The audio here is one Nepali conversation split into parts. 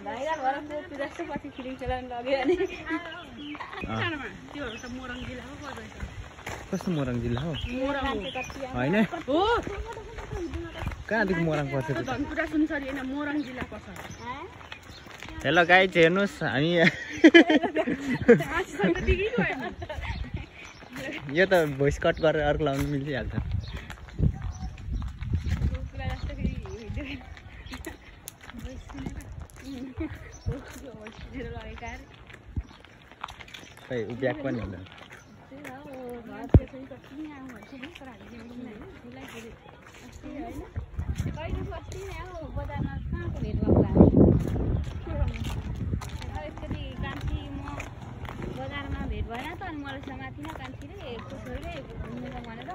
भाइरल भएर मोती जस्तो पछि फिल्म चलाउन लग्यो अनि कस्तो मोरङ जिल्ला हो होइन हो कहाँदेखि मोरङ पर्छ धनकुटा सुनसरी हैन मोरङ जिल्ला पर्छ हेलो गाइज हेर्नुहोस् हामी यो त भोइस कट गरेर अर्को लाउनु मिलिहाल्छ खै उ ब्याक पनि हुँदैन बजारमा भेट भएन त अनि मलाई समाति न कान्छीले छोरीले घुम्नु त भनेर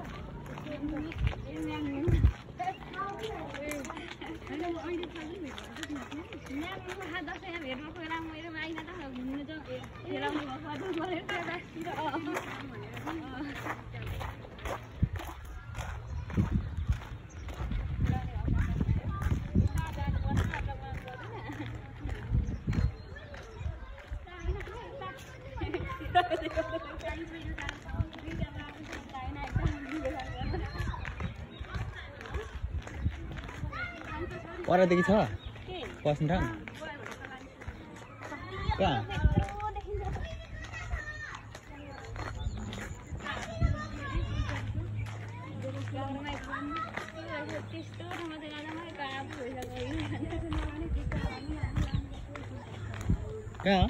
भेटमा खोला मेरो आइन त घुम्नु त खेलाउनु परदेखि छ बस्ने ठाउँ कहाँ कहाँ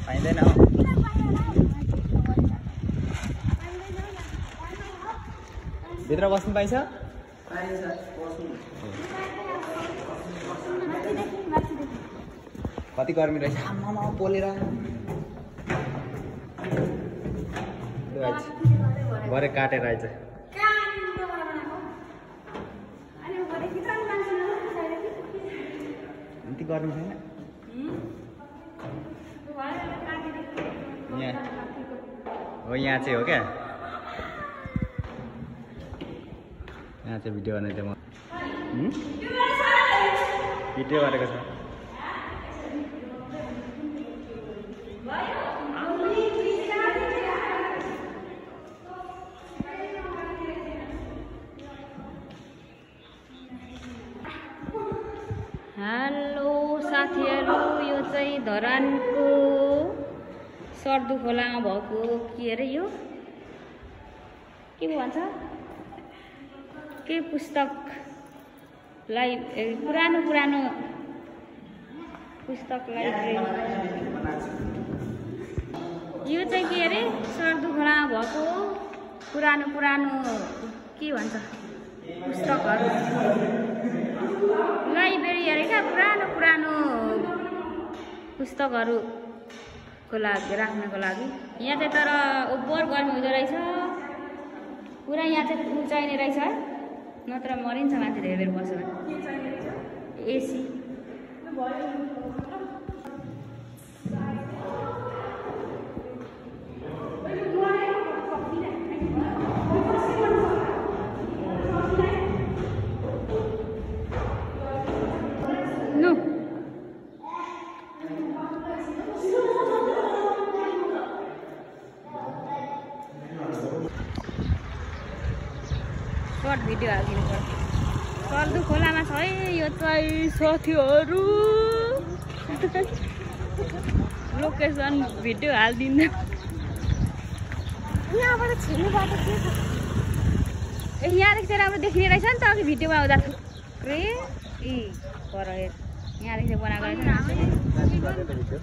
पाइँदैन भित्र बस्नु पाइन्छ कति गर्मी रहेछ आमामा पोलेर भरे काटेर आइज यति गर्मी छैन यहाँ हो यहाँ चाहिँ हो क्या यहाँ चाहिँ भिडियो बनाइदिएँ म भिडियो गरेको छ हेलो साथीहरू यो चाहिँ धरानको सर्दु खोलामा भएको के अरे यो के भन्छ के पुस्तक पुरानो पुस्तक लाइब्रेरी यो चाहिँ के अरे सर्दु खोलामा भएको पुरानो के भन्छ पुस्तकहरू लाइब्रेरी अरे क्या पुरानो पुस्तकहरूको लागि राख्नको लागि यहाँ चाहिँ तर ओभर गर्मी हुँदो रहेछ पुरा यहाँ चाहिँ फुल चाहिने रहेछ नत्र मरिन्छ मान्छे धेरै बेर बस्यो भने एसी सर्ट भिडियो हालिदिनु पर्छ सर्दु खोलामा छ है यो चाहिँ साथीहरू लोकेसन भिडियो हालिदिनु यहाँबाट छिर्ने बाटो के छ यहाँदेखि चाहिँ राम्रो देखिने रहेछ नि त अघि भिडियोमा आउँदा थुप्रै पर यहाँदेखि बनाएको रहेछ